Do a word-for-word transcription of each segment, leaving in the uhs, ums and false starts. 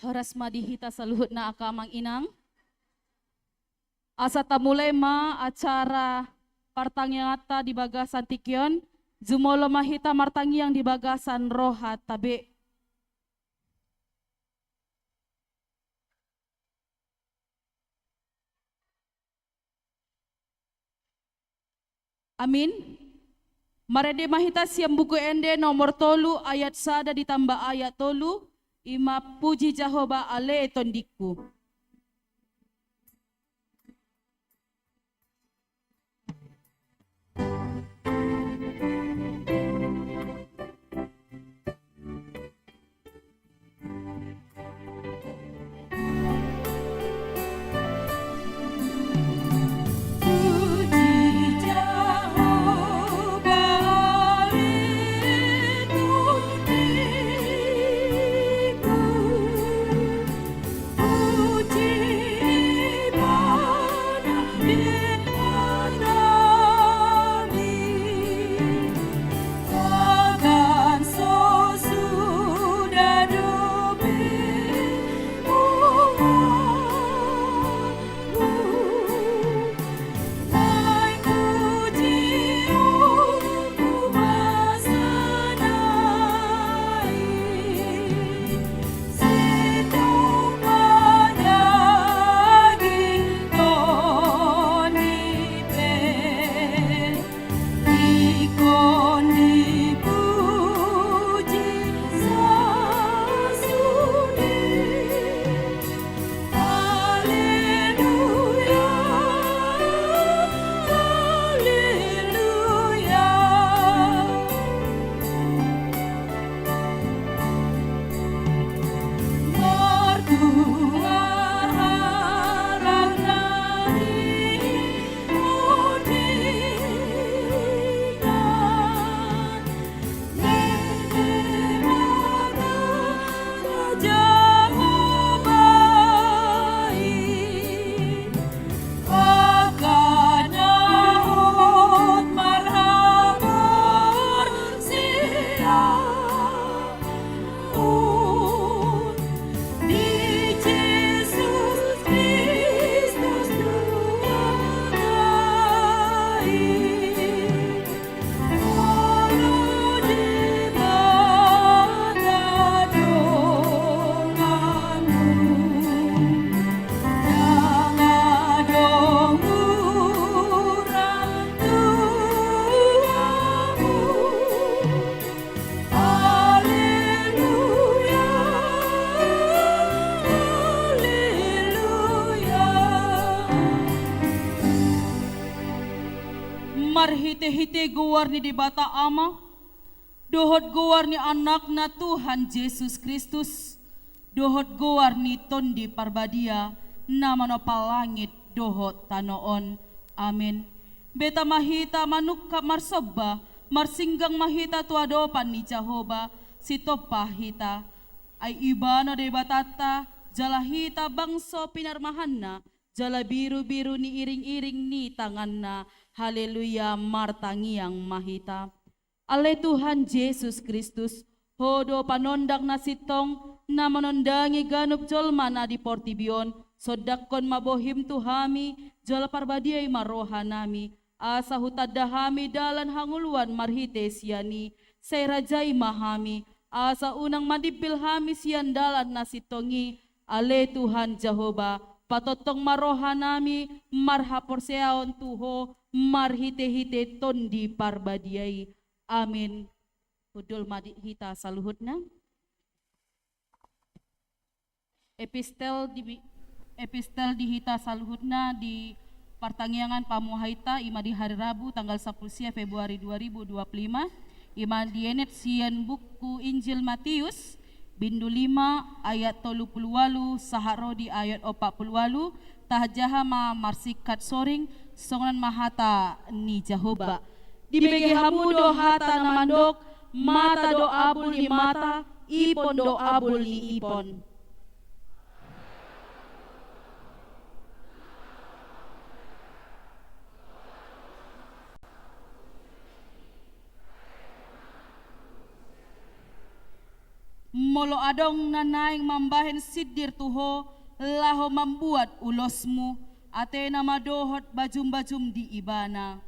Horas ma di hita saluhutna angka amang inang. Asa tamulai ma acara partangianganta di bagasan tingki on, jumolo ma hita martangiang di bagasan rohanta be. Amin. Marende ma hita sian Buku Ende nomor tolu ayat sada ditambah ayat tolu, i ma: Puji Jahowa ale tondingku. Haleluya, haleluya. Martua harap nari mudingan. Haleluya, haleluya. Marhitehite goar ni Debata Ama, dohot goar ni Anakna Tuhan Jesus Kristus, dohot goar ni Tondi Parbadia, na manompa langit dohot tano on. Amen. Beta ma hita manungkap marsomba, marsinggang ma hita tu adopan ni Jahowa, sitompa hita. Ai Ibana do Debatanta, jala hita bangso pinarmahanna, jala birubiru ni iringiring ni tanganna. Haleluya, martangiang ma hita. Ale Tuhan Jesus Kristus, Ho do panondang na sintong, na manondangi ganup jolma na di portibi on, sondanghon ma bohim tu hami, jala parbadiai ma rohanami, asa hutanda hami dalan hangoluan marhite sian i, sai rajai ma hami, asa unang mandimbil hami sian dalan na sintong i, ale Tuhan Jahowa, patongtong ma rohanami marhaporseaon tu Ho marhitehite Tondi Parbadia i. Amin. Hundul ma di hita saluhutna. Epistel di, epistel di hita saluhutna di partangiangan pamuhaita, i ma di hari Rabu tanggal sampulu sia Februari dua ribu dua puluh lima, i ma dienet sian buku Injil Matius, bindu lima, ayat tolu pulu ualu sahat ro di ayat opat pulu ualu. Tajaha ma marsingkat soring, songon on ma hata ni Jahowa. Dibege hamu do hata na mandok, mata do abul ni mata, ipon do abul ni ipon. Molo adong na naeng mambahen sindir tu ho laho mambuat ulosmu, atena ma dohot bajumbajum di ibana.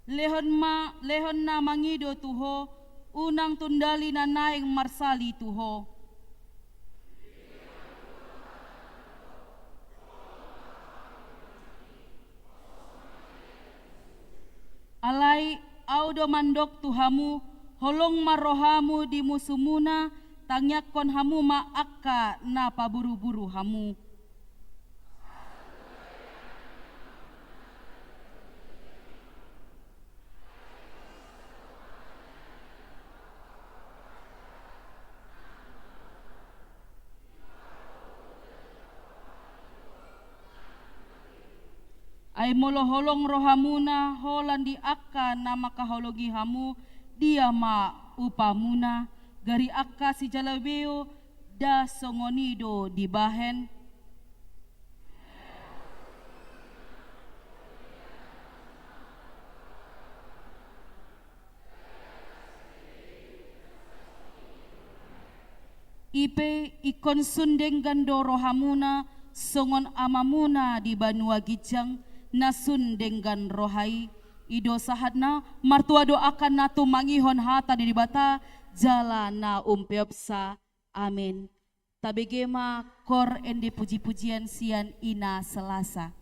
Lehon ma, lehon na mangido tu ho, unang tundali na naeng marsali tu ho. Alai ahu do mandok tu hamu, holong ma rohamu di musumuna, tangiangkon hamu ma angka na paburuburu hamu. Ai molo holong rohamuna holan di angka na mangkaholongi hamu, dia ma upamuna? Gari angka sijalo beo, nda songon i do dibahen? I pe ingkon sun denggan do rohamuna songon Amamuna di banua ginjang na sun denggan roha i. I do sahatna. Martua do angka na tumangihon hata ni Debata jala na umpeopsa. Amen. Tabege ma kor ende pujipujian sian Ina Selasa.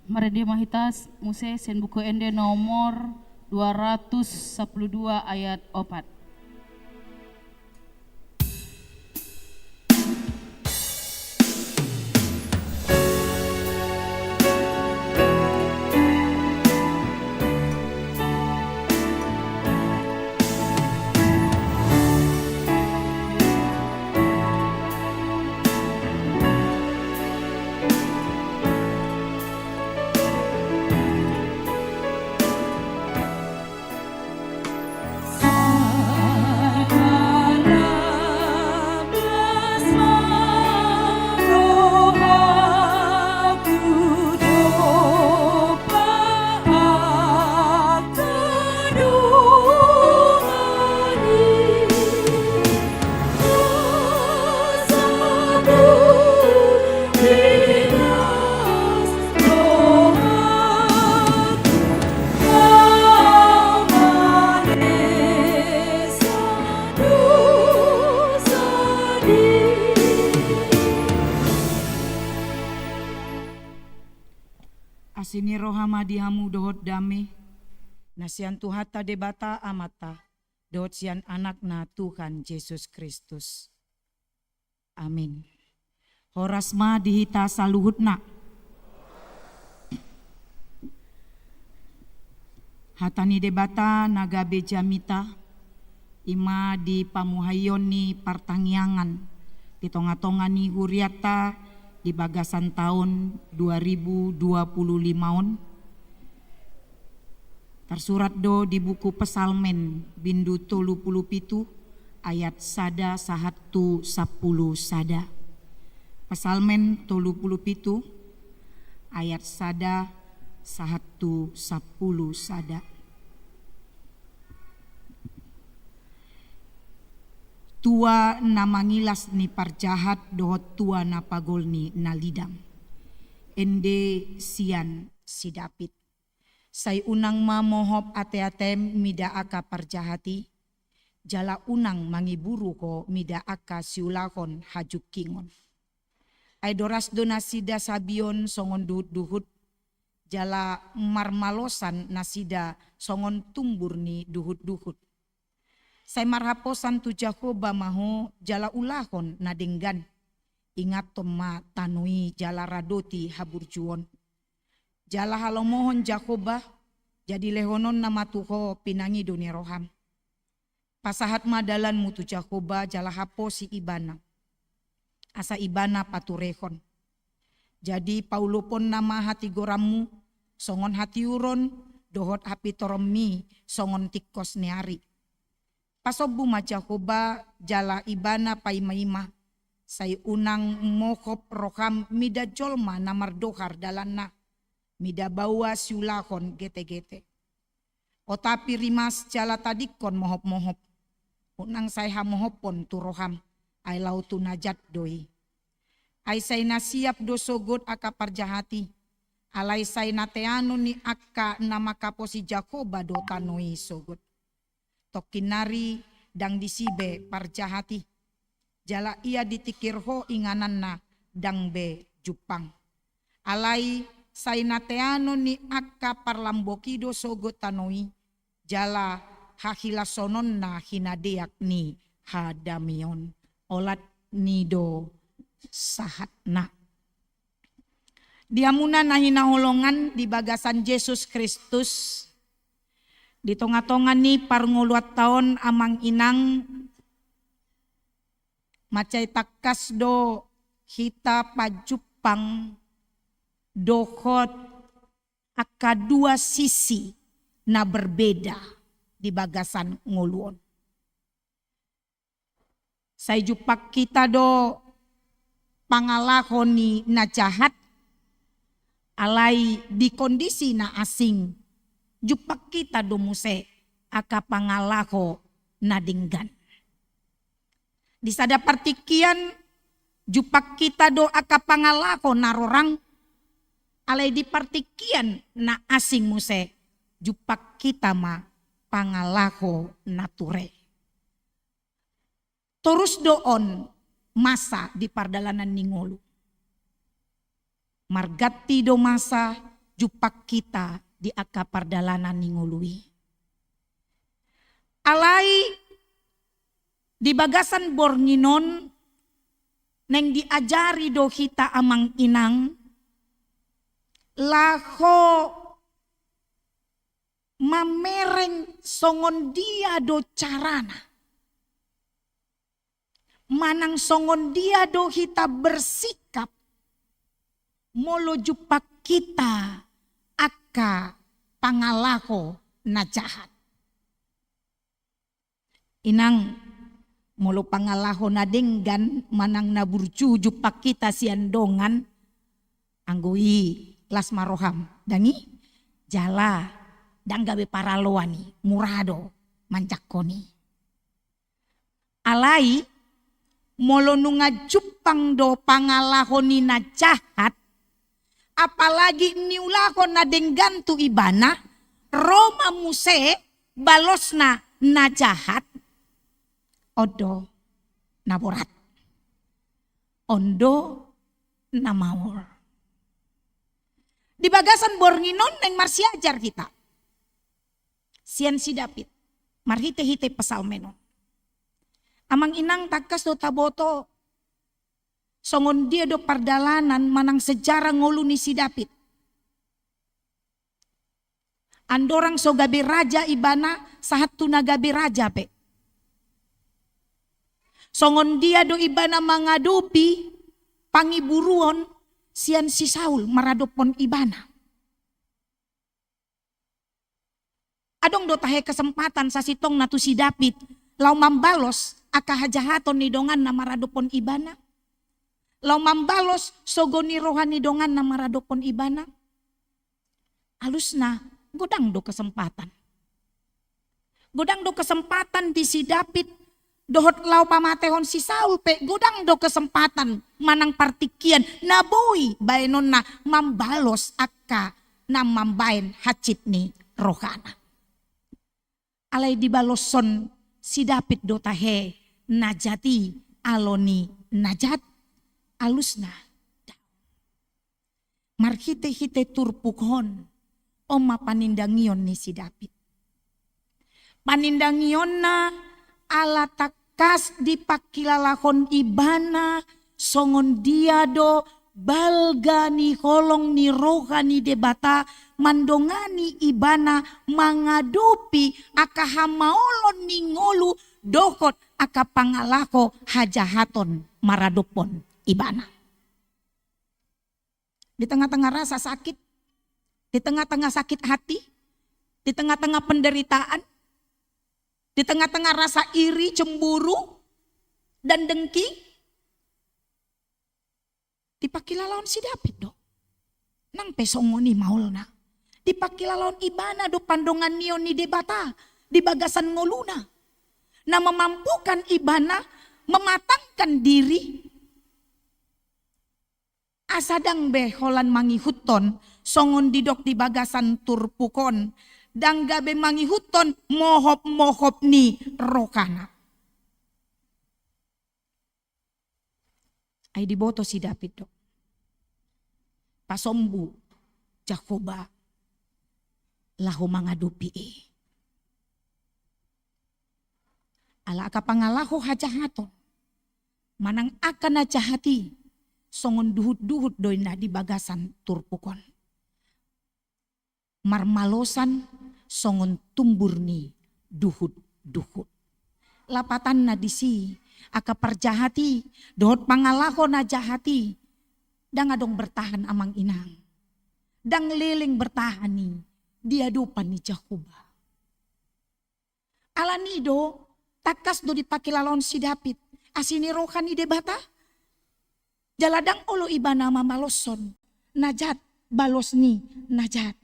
Marende ma hita muse sian Buku Ende nomor dua ratus sapuluh dua ayat opat. Asi ni roha ma di hamu dohot dame, na sian Tuhanta Debata Amanta, dohot sian Anakna Tuhan Jesus Kristus. Amin. Horas ma di hita saluhutna. Hata ni Debata na gabe jamita, i ma di pamuhaion ni partangiangan di tonga-tonga ni hurianta di bagasan taon dua ribu dua puluh lima on. Tarsurat do di buku Psalmen bindu tolu pulu pitu ayat sada sahat tu sampulu sada. Psalmen tolu pulu pitu ayat sada sahat tu sampulu sada. Tua na mangilas ni parjahat dohot tua na pagol ni na lidang. Ende sian si David. Sai unang ma mohop ate-atem mida angka parjahat i, jala unang mangiburu ho mida angka siulahon hajungkingon. Ai doras do nasida sabion songon duhut-duhut, jala marmalosan nasida songon tumbur ni duhut-duhut. Sai marhaposan tu Jahowa ma ho jala ulahon na denggan. Ingathon ma tano i jala radoti haburjuon. Jala halomohon Jahowa, jadi lehononna ma tu ho pinangido ni roham. Pasahat ma dalanmu tu Jahowa jala haposi Ibana, asa Ibana paturehon. Jadi pauluponna ma hatigoranmu songon hatiuron, dohot hapitoronmi songon tingkos ni ari. Pasombu ma Jahowa jala Ibana paima-ima, sai unang mohop roham mida jolma na mardohar dalanna, mida baoa siulahon gete-gete. Otapi rimas jala tadingkon mohop-mohop. Unang sai hamohophon tu roham, ai laho tu na jat do i. Ai sai na siap do sogot angka parjahat i, alai sai na teanon ni angka na manghaposi Jahowa do tano i sogot. Tongkin nari ndang disi be parjahat i, jala ia ditingkir ho ingananna ndang be jumpang. Alai sai na teanon ni angka parlambok i do sogot tano i, jala hahilasononna hinadeak ni hadameon. Olat ni do sahatna. Di hamuna na hinaholongan di bagasan Jesus Kristus, di tonga-tonga ni parngoluanta on, amang inang, mansai tangkas do hita pajumpang dohot angka dua sisi na berbeda di bagasan ngolu on. Sai jumpang hita do pangalaho ni na jahat, alai di kondisi na asing, jumpang hita do muse angka pangalaho na denggan. Di sada partingkian, jumpang hita do angka pangalaho na rorang, alai di partingkian na asing muse, jumpang hita ma pangalaho na ture. Torus do on masa di pardalanan ni ngolu. Marganti do masa, jumpang hita di angka pardalanan ni ngolu i. Alai di bagasan borngin on naeng diajari do hita amang inang, laho mamereng songon dia do carana. Manang songon dia do hita bersikap molo jumpang hita angka pangalaho na jahat. Inang, molo pangalaho na denggan manang na burju jumpang hita sian dongan, anggo i las ma roham, dang i? Jala dang gabe paraloan i, mura do manjangkon i. Alai molo nunga jumpang do pangalaho ni na jahat, apalagi niulahon na denggan tu ibana, ro ma muse balosna na jahat, on do na borat, on do na maol. Di bagasan borngin on naeng marsiajar hita sian si David marhite-hite Psalmen on. Amang inang, tangkas do taboto songon dia do pardalanan manang sejarah ngolu ni si David. Andorang so gabe raja ibana, sahat tu na gabe raja pe, songon dia do ibana mangadopi pangiburuon sian si Saul maradophon ibana. Adong do tahe kesempatan sasintongna tu si David laho mambalos angka hajahaton ni donganna maradophon ibana, laho mambalos sogo ni roha ni donganna maradophon ibana? Alusna, godang do kesempatan. Godang do kesempatan di si David, dohot laho pamatehon si Saul pe godang do kesempatan manang partingkian na boi baenonna mambalos angka na mambaen hansit ni rohana. Alai dibaloshon si David do tahe na jat i alo ni na jat? Alusna, marhite-hite turpuk on, on ma panindangion ni si David. Panindangionna ala tangkas dipangkilalahon ibana songon dia do balga ni holong ni roha ni Debata mandongani ibana mangadopi angka hamaolon ni ngolu dohot angka pangalaho hajahaton maradophon ibana. Di tengah-tengah rasa sakit, di tengah-tengah sakit hati, di tengah-tengah penderitaan, di tengah-tengah rasa iri, cemburu, dan dengki, dipangkilalahon si David do. Nang pe songon i maolna, dipangkilalahon ibana do pandonganion ni Debata di bagasan ngoluna, na memampukan ibana mematangkan diri. Asa dang be holan mangihuthon songon didok di bagasan turpuk on, dang gabe mangihuthon mohop-mohop ni rohana. Ai diboto si David do, pasombu Jahowa laho mangadopi i. Ala angka pangalaho hajahaton manang angka na jahat i songon duhut-duhut do inna di bagasan turpuk on. Marmalosan songon tumbur ni duhut-duhut. Lapatanna disi, angka parjahat i dohot pangalaho na jahat i dang adong bertahan amang inang, dang leleng bertahan i di adopan ni Jahowa. Alani do, tangkas do dipangkilalahon si David asi ni roha ni Debata. Jala dang olo ibana mamaloshon na jat balos ni na jat.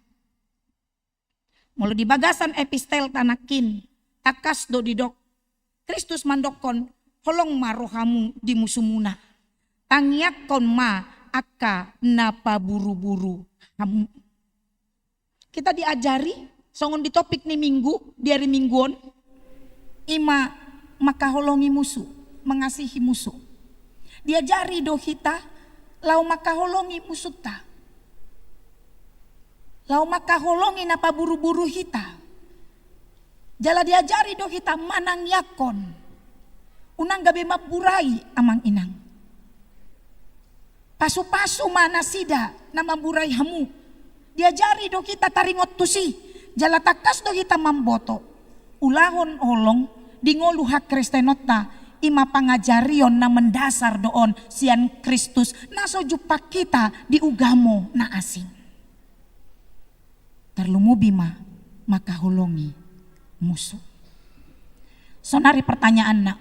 Molo di bagasan epistelta nangkin, tangkas do didok, Kristus mandokkon, holong ma rohamu di musumuna, tangiangkon ma angka na paburu-buru hamu. Kita diajari, songon di topik ni Minggu, di ari Minggu on, i ma mangkaholongi musu, mengasihi musu. Diajari do hita laho mangkaholongi musunta. Laho mangkaholongi na paburuburu hita. Jala diajari do hita manangiangkon. Unang gabe mamburai, amang inang. Pasupasu ma nasida na mamburai hamu. Diajari do hita taringot tusi, jala tangkas do hita mamboto. Ulahon holong di ngolu hakristenonta, i ma pangajarion na mendasar do on sian Kristus na so jumpang hita di ugamo na asing. Tarlumobi ma mangkaholongi musu. Sonari pertanyaanna,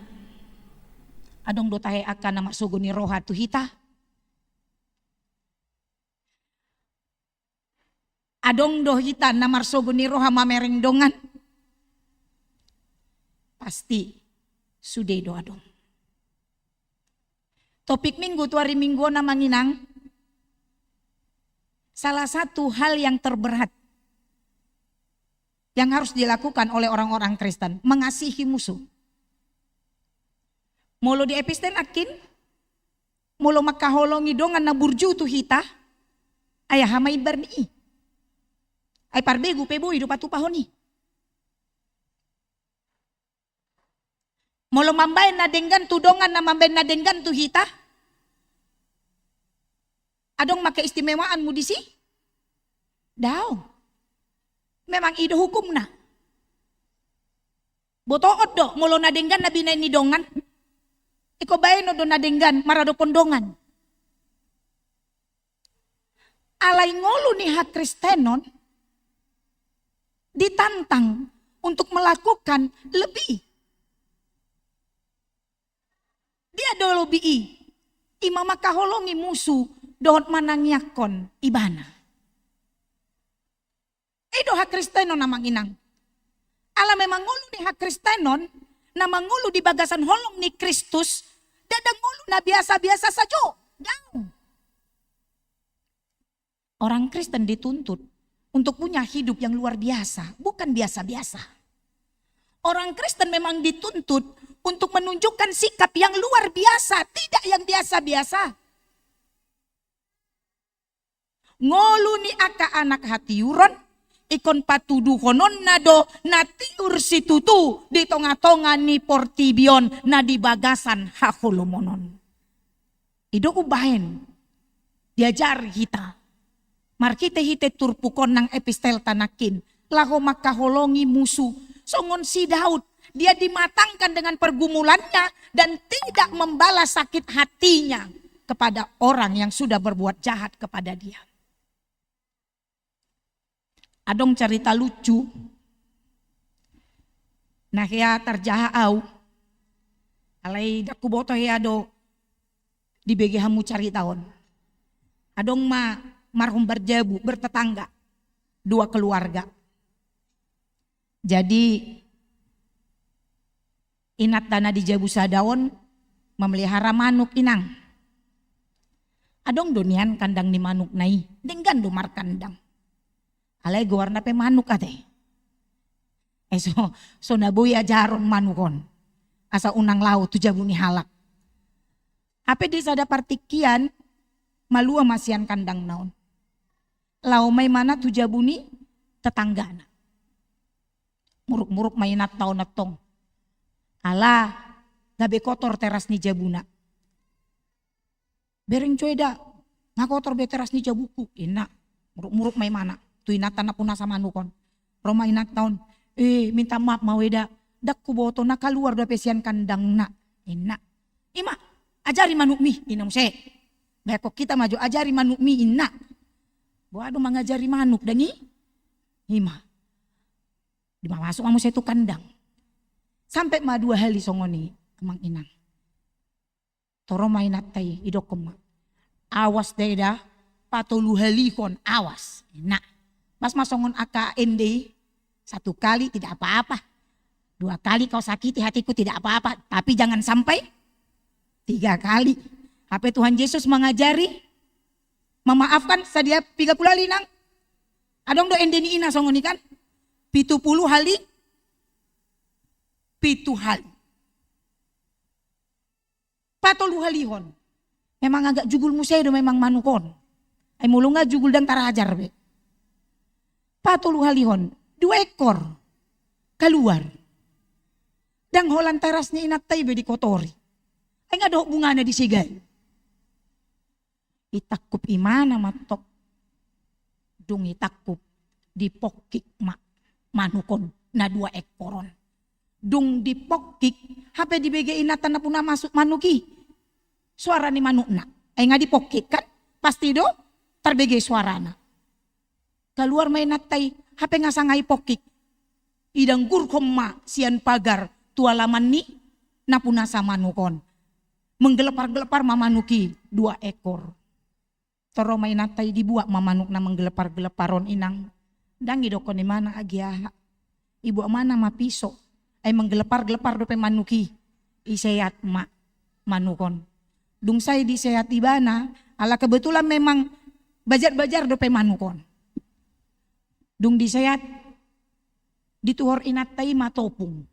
adong do tahe angka na marsogo ni roha tu hita? Adong do hita na marsogo ni roha mamereng dongan? Pasti sude do adong. Topik minggu tu ari Minggu on, amang inang, salah satu hal yang terberat yang harus dilakukan oleh orang-orang Kristen, mengasihi musuh. Molo di epistel nangkin, molo mangkaholongi dongan na burju tu hita, ai aha ma imbar ni i? Ai parbegu pe boi do patupahon i. Molo mambaen na denggan tu dongan na mambaen na denggan tu hita, adong ma keistimewaanmu disi? Daong. Memang i do hukumna. Botoon do molo na denggan na binaen ni dongan, ingkon baenon do na denggan maradophon dongan. Alai ngolu ni hakristenon ditantang untuk melakukan lebih. Dia do lebih i, i ma mangkaholongi musu dohot manangiangkon ibana. I do hakristenon, amang inang. Ala memang ngolu ni hakristenon na mangolu di bagasan holong ni Kristus, ndang ngolu na biasa-biasa sajo. Daong. Orang Kristen dituntut untuk punya hidup yang luar biasa, bukan biasa-biasa. Orang Kristen memang dituntut untuk menunjukkan sikap yang luar biasa, tidak yang biasa-biasa. Ngolu ni angka anak hatiuron, ingkon patuduhononna do na tiur situtu di tonga-tonga ni portibi on na di bagasan haholomon on. I do umbahen diajari hita marhite-hite turpuk on nang epistelta nangkin, laho mangkaholongi musu. Songon si Daud, dia dimatangkan dengan pergumulannya dan tidak membalas sakit hatinya kepada orang yang sudah berbuat jahat kepada dia. Adong carita lucu na hea tarjaha au, alai ndang huboto hea do dibege hamu carita on. Adong ma marhombar jabu, bertetangga, dua keluarga. Jadi inanta na di jabu sada on mamelihara manuk, inang. Adong do nian kandang ni manukna i, denggan do markandang. Alai goarna pe manuk ate. Eh, so, so na boi ajaron manuk on asa unang laho tu jabu ni halak. Hape di sada partingkian malua ma sian kandangna on. Laho ma imana tu jabu ni tetanggana. Muruk-muruk ma inanta on antong. Ala gabe kotor teras ni jabuna. Bereng jo eda, nga kotor be teras ni jabungku, inna. Muruk-muruk ma imana tu inanta na punasa manuk on. Ro ma inanta on, eh, minta maaf ma au eda, ndang huboto na kaluar do hape sian kandangna, inna. I ma, ajari manukmi, inna muse. Bahenon hita ma jo, ajari manukmi, inna. Boha do mangajari manuk dang i? I ma. Dipamasuk ma muse tu kandang. Sampe ma dua hali songon i, amang inang. Toro ma inanta i, idokkon ma. Awas da eda, patoluhalihon, awas. Inna. Pas ma songon angka ende i, satu kali tidak apa-apa. Dua kali kau sakiti hatiku tidak apa-apa, tapi jangan sampai tiga kali. Hape Tuhan Yesus mangajari memaafkan sadia piga pulu hali, inang? Adong do ende ni ina songon i kan? Pitu pulu hali pitu hali. Patoluhalihon. Memang agak jugul muse do memang manuk on. Ai molo nga jugul dang tarajar be. Patoluhalihon, dua ekor. Kaluar. Ndang holan teras ni inanta i be dikotori. Ai nga dohot bungana disegai. Itangkup imana ma tong. Dung itangkup, dipongkik ma manuk on na dua ekor on. Dung dipongkik, hape dibege inanta na puna masuk manuk i soara ni manukna. Ai nga dipongkik kan? Pasti do tarbege soarana. Kaluar ma inanta i, hape nga sanga ipongkik. Idanggurhon ma sian pagar tu alaman ni na punasa manuk on. Menggelepar-gelepar ma manuk i dua ekor. Tor ro ma inanta i, dibuat ma manuk na menggelepar-gelepar on, inang. Ndang idokkon imana agi aha. Ibuat ma na ma piso. Ai menggelepar-gelepar dope manuk i. Iseat ma manuk on. Dung sai diseat ibana, ala kebetulan memang bajar-bajar dope manuk on. Dung diseat, dituhor inanta i ma topung.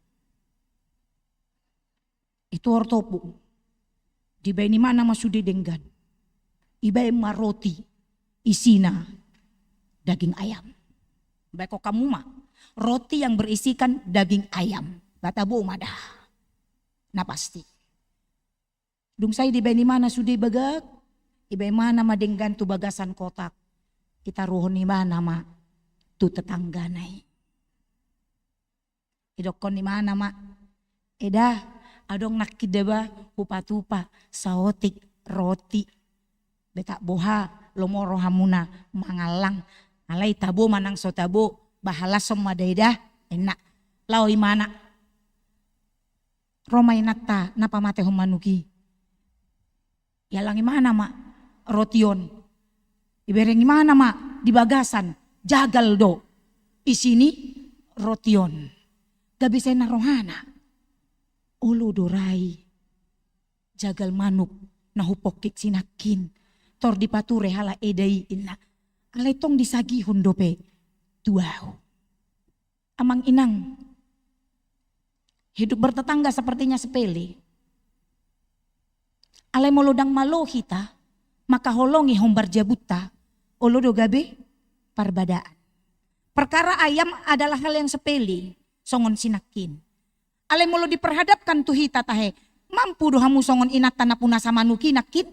Ituhor topung. Dibaen imana ma sude denggan. Ibaen ma roti, isina daging ayam. Baen hamu ma, roti yang berisikan daging ayam. Ba tabo ma da. Na pasti. Dung sai dibaen imana sude bagak, ibaen imana ma denggan tu bagasan kotak. Itaruhon imana ma tu tetanggana i. Idokkon imana ma, "Eda, adong nangkin da ba hupatupa saotik roti. Betak boha lomo rohamuna mangallang. Alai tabo manang so tabo, ba halashon ma da eda," ninna. Laho imana. Ro ma inanta na pamatehon manuk i. Iallang imana ma roti on. Ibereng imana ma di bagasan, jagal do isi ni roti on. Gabe sai na rohana. Olo do ra i jagal manuk na hupongkik si nangkin. Tor dipature halak eda i, ninna. Alai tong disagihon dope tu ahu. Amang inang, hidup bertetangga sepertinya sepele. Alai molo ndang malo hita mangkaholongi hombar jabunta, olo do gabe parbadaan. Perkara ayam adalah hal yang sepele, songon si nangkin. Alai molo diperhadapkan tu hita tahe, mampu do hamu songon inanta na punasa manuk i nangkin?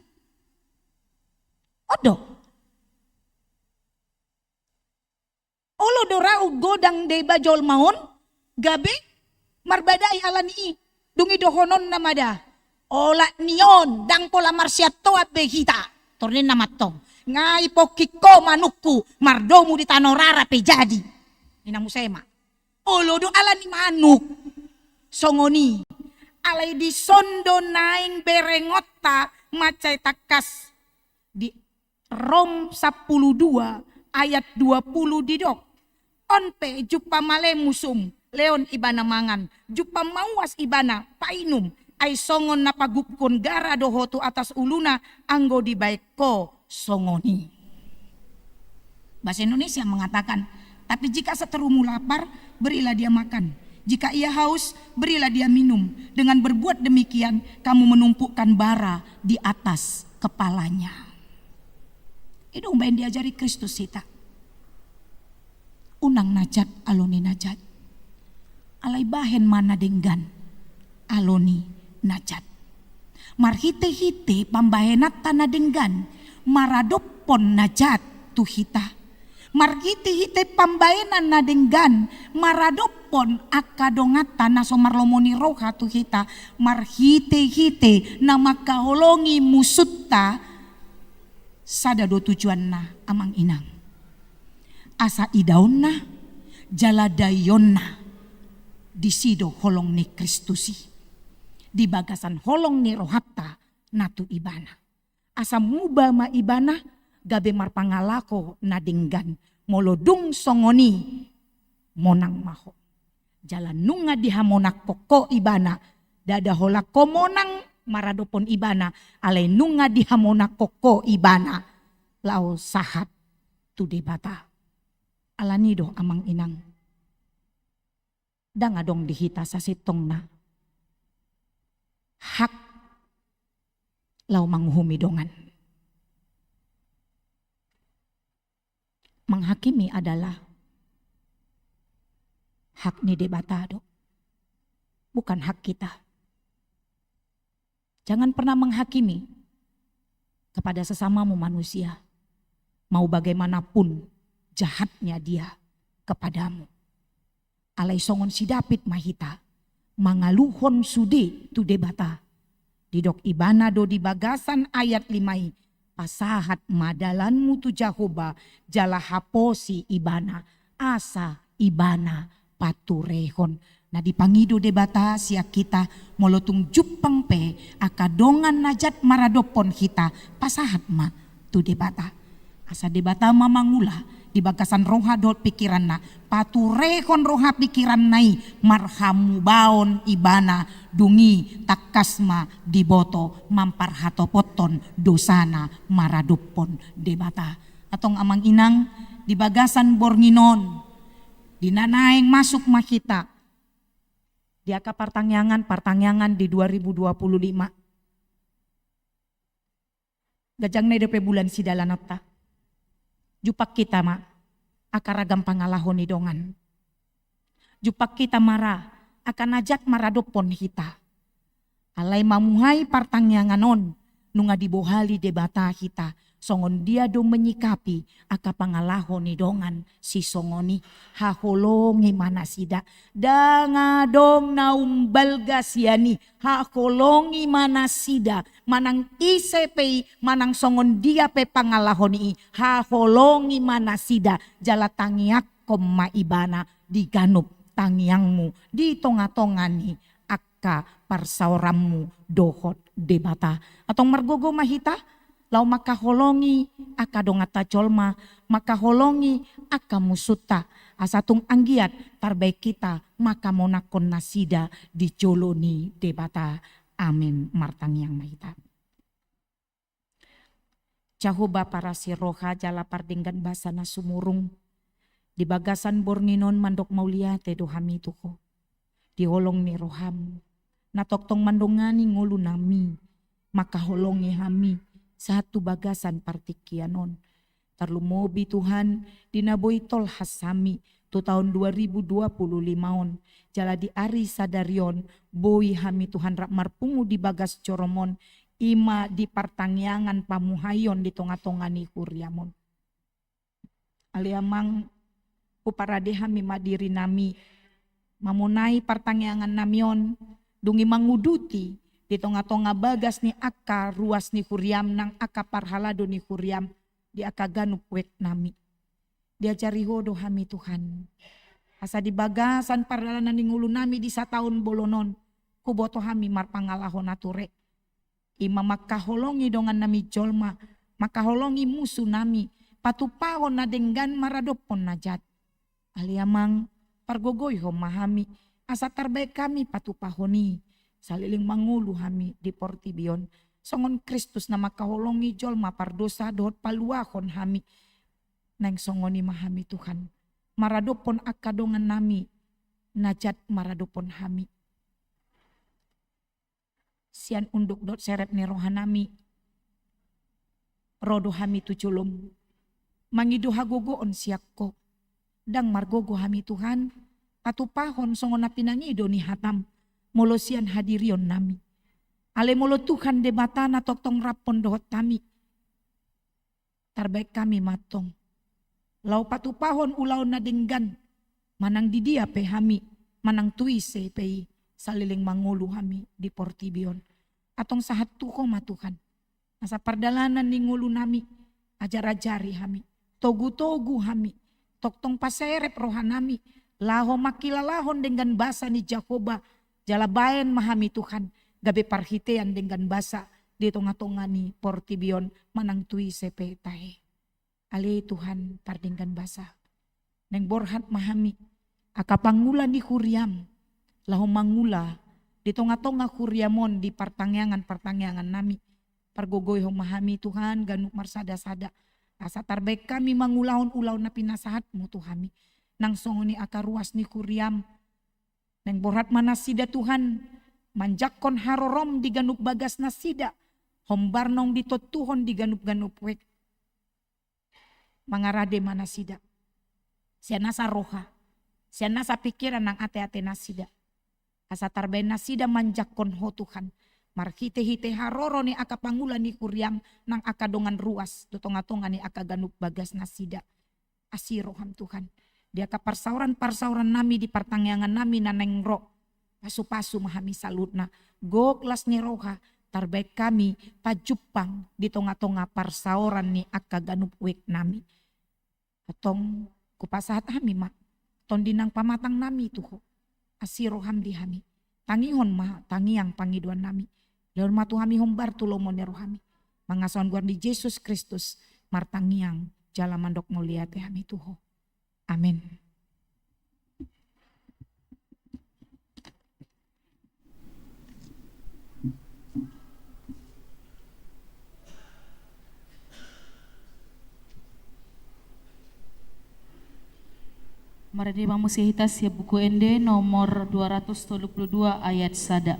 On do. Olo do ra godang deba jolma on, gabe marbadai alani i. Dung i dohononna ma da, "Olat ni on, ndang pola marsiantoan be hita." Tor ninna ma tong, "Nga ipongkik ho manukku, mardomu di tano rara pe jadi." Ninna muse ma. Olo do alani manuk. Songon i. Alai dison do naeng berengonta mansai tangkas. Di Rom sampulu dua ayat dua pulu didok, "On pe jumpang male musum, leon ibana mangan, jumpang mauas ibana painum, ai songon na pagubkon gara do ho tu atas uluna, anggo dibaen ho songon i." Bahasa Indonesia mengatakan, "Tapi jika seterumu lapar, berilah dia makan. Jika ia haus, berilah dia minum. Dengan berbuat demikian, kamu menumpukkan bara di atas kepalanya." I do umbaen diajari Kristus hita. Unang na jat alo ni na jat. Alai bahen ma na denggan alo ni na jat. Marhite-hite pambahenanta na denggan maradophon na jat tu hita. Marhite-hite pambahenan na denggan maradophon angka donganta na so marlomo ni roha tu hita. Marhite-hite na mangkaholongi musunta, sada do tujuanna, amang inang. Asa idaonna jala daionna, disi do holong ni Kristus i. Di bagasan holong ni rohanta na tu ibana. Asa muba ma ibana gabe marpangalaho na denggan. Molo dung songon i, monang ma ho. Jala nunga dihamonangkon ho ibana, ndada holan ho monang maradophon ibana, alai nunga dihamonangkon ho ibana laho sahat tu Debata. Alani do, amang inang, ndang adong di hita sasintongna hak laho manguhumi dongan. Menghakimi adalah hak ni Debata do, bukan hak kita. Jangan pernah menghakimi kepada sesamamu manusia, mau bagaimanapun jahatnya dia kepadamu. Alai songon si David ma hita, mangaluhon sude tu Debata. Didok ibana do di bagasan ayat lima i, pasahat ma dalanmu tu Jahowa, jala haposi ibana, asa ibana paturehon. Na dipangido Debata sian hita, molo tung jumpang pe angka dongan na jat maradophon hita, pasahat ma tu Debata. Asa Debata ma mangula di bagasan roha dohot pikiranna, paturehon roha pikiranna i marhamubaon ibana, dung i tangkas ma diboto mamparhatopothon dosana maradophon Debata. Antong amang inang, di bagasan borngin on, di na naeng masuk ma hita di angka partangiangan, partangiangan di dua ribu dua puluh lima. Ganjang na i dope bulan sidalananta. Jumpang hita ma angka ragam pangalaho ni dongan. Jumpang hita ma ra angka na jat maradophon hita. Alai mamuhai partangiangan on, nunga dibohali Debata hita songon dia do menyikapi angka pangalaho ni dongan sisongon i. Haholongi ma nasida, ndang adong na umbalga sian i. Haholongi ma nasida, manang ise pe i, manang songon dia pe pangalaho ni i, haholongi ma nasida, jala tangiangkon ma ibana di ganup tangiangmu di tonga-tonga ni angka parsaoranmu dohot Debata. Antong margogo ma hita laho mangkaholongi angka donganta jolma, mangkaholongi angka musunta, asa tung anggiat tarbaen hita mangkamonangkon nasida di jolo ni Debata. Amen. Martangiang ma hita. Jahowa parasi roha jala pardenggan basa na sumurung, di bagasan borngin on mandok mauliate do hami tu Ho di holong ni roham na tongtong mandongani ngolunami, mangkaholongi hami sahat tu bagasan partingkian on. Tarlumobi Tuhan, di na boi tolhas hami tu taon dua ribu dua puluh lima on, jala di ari sadari on boi hami Tuhan rap marpungu di bagas jorom on, i ma di partangiangan pamuhaion di tonga-tonga ni huriam on. Ale Amang, huparade hami ma dirinami mamonai partangiangannami on, dung i manguduti di tonga-tonga bagas ni angka ruas ni huriam nang angka parhalado ni huriam, di angka ganup weknami. Diajari Ho do hami Tuhan, asa di bagasan pardalanan ni ngolunami di sataon bolon on, huboto hami marpangalaho na ture, i ma mangkaholongi dongannami jolma, mangkaholongi musunami, patupahon na denggan maradophon na jat. Ale Amang, pargogoi Ho ma hami, asa tarbaen hami patupahon i saleleng mangolu hami di portibi on, songon Kristus na mangkaholongi jolma pardosa dohot paluahon hami. Naeng songon i ma hami Tuhan, maradophon angka dongannami na jat maradophon hami. Sian unduk dohot serep ni rohanami, ro do hami tu jolom mangido hagogoon sian Ho. Ndang margogo hami Tuhan patupahon songon na pinangido ni hatam, molo sian hadirionnami. Ale molo Tuhan Debata na tongtong raphon dohot hami, tarbaen hami ma antong laho patupahon ulaon na denggan, manang di dia pe hami, manang tu ise pe i, saleleng mangolu hami di portibi on. Antong sahat tu Ho ma Tuhan, asa pardalanan ni ngolunami, ajar-ajari hami, togu-togu hami, tongtong paserep rohanami laho mangkilalahon denggan basa ni Jahowa, jala baen ma hami Tuhan gabe parhitean denggan basa di tonga-tonga ni portibi on manang tu ise pe tahe. Ale Tuhan pardenggan basa, naeng borhat ma hami angka pangula ni huriam laho mangula di tonga-tonga huriam on di partangiangan-partangiangannami. Pargogoi Ho ma hami Tuhan ganup marsada-sada, asa tarbaen hami mangulahon ulaon na pinasahatmu tu hami. Nang songon i angka ruas ni huriam, naeng borhat ma nasida Tuhan manjangkon harorom di ganup bagas nasida, hombar naung ditontuhon di ganup-ganup wek. Mangarade ma nasida sian nasa roha, Sian nasa pingkiran nang ateate nasida. Asa tarbaen nasida manjangkon Ho Tuhan. Marhitehite haroro ni angka pangula ni huriaM nang angka dongan ruas do tongatonga ni angka ganup bagas nasida. Asi rohaM Tuhan. Di angka parsaoran-parsaoran nami, di partangiangan nami na naeng ro. Pasupasu ma hami saluhutna. Gok las ni roha, tarbaen hami pajumpang di tongatonga parsaoran ni angka ganup wijk nami. Antong hupasahat hami ma tondi nang pamatang nami tu Ho. Asi rohaM di hami. Tangihon ma tangiang pangidoan nami. Lehon ma tu hami hombar tu lomo ni rohaMi. Mangasahon goar ni Jesus Kristus martangiang jala mandok mauliate hami tu Ho. Amen. Marende ma muse hita sian Buku Ende nomor dua ratus tolu pulu dua ayat sada.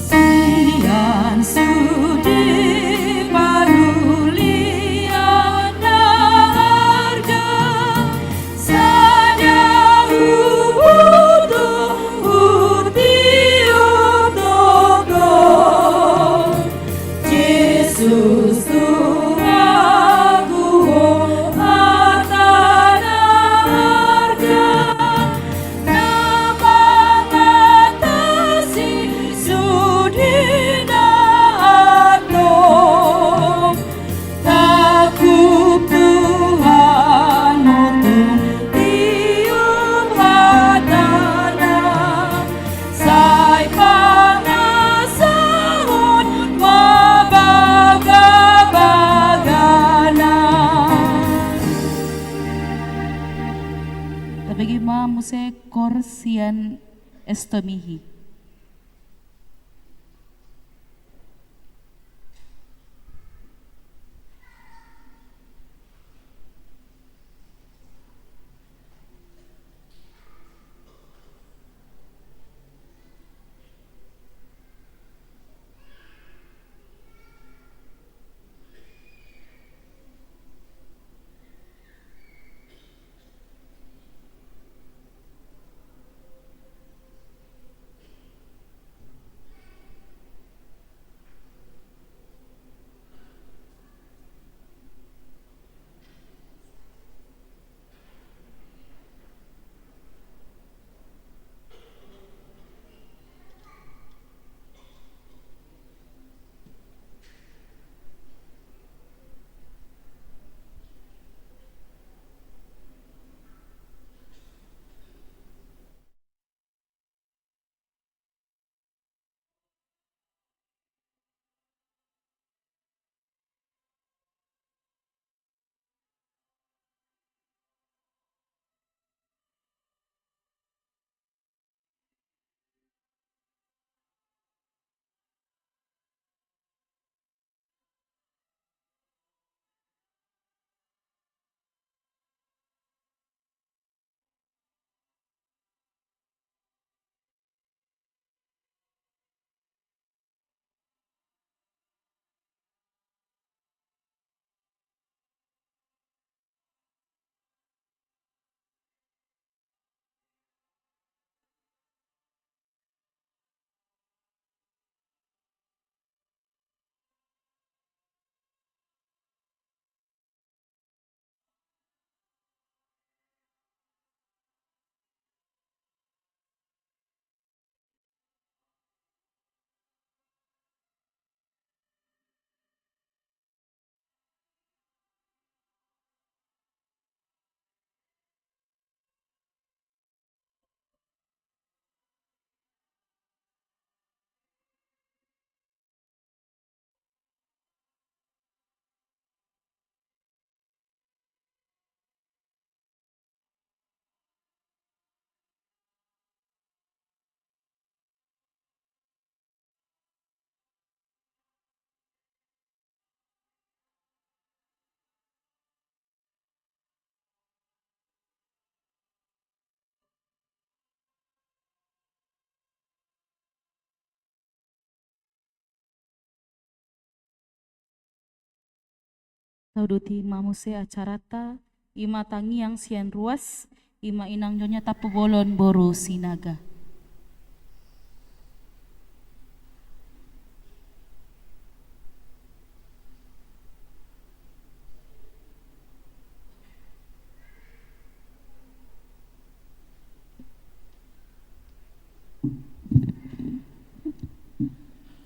Sian sude parulian na arga, sada huhut do hutiop do Ho, Jesus Tuhanku, Ho hata na arga, na mangatasi sude na antong. Tangkup Tuhan, tung tiop hatana, sai pangasahon ma bagabagana. Tabege ma muse koor sian Estomihi. Tauduti ma muse acarata, ima tangiang sian ruas, ima inang Nyonya Tampubolon boru Sinaga.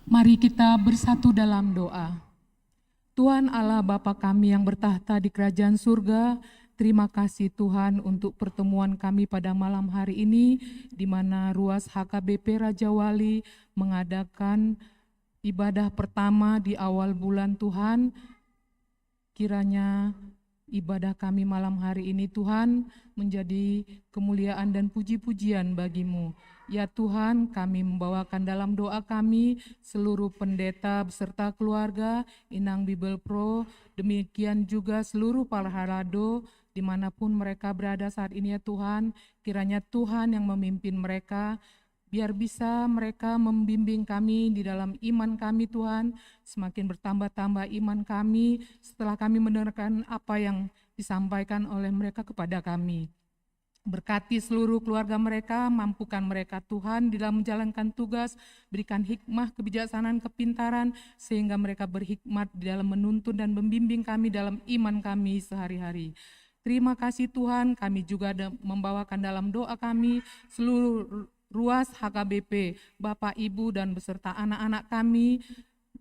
Mari kita bersatu dalam doa. Tuhan Allah Bapa kami yang bertakhta di kerajaan surga, terima kasih Tuhan untuk pertemuan kami pada malam hari ini, di mana Ruas H K B P Raja Wali mengadakan ibadah pertama di awal bulan Tuhan. Kiranya ibadah kami malam hari ini Tuhan menjadi kemuliaan dan puji-pujian bagi-Mu. Ya Tuhan, kami membawakan dalam doa kami seluruh pendeta beserta keluarga, Inang Bibelvrouw, demikian juga seluruh para parhalado dimanapun mereka berada saat ini ya Tuhan. Kiranya Tuhan yang memimpin mereka, biar bisa mereka membimbing kami di dalam iman kami Tuhan, semakin bertambah-tambah iman kami setelah kami mendengarkan apa yang disampaikan oleh mereka kepada kami. Berkati seluruh keluarga mereka, mampukan mereka Tuhan di dalam menjalankan tugas, berikan hikmah, kebijaksanaan, kepintaran, sehingga mereka berhikmat di dalam menuntun dan membimbing kami dalam iman kami sehari-hari. Terima kasih Tuhan, kami juga da-, membawakan dalam doa kami seluruh ruas H K B P, Bapak, Ibu, dan beserta anak-anak kami,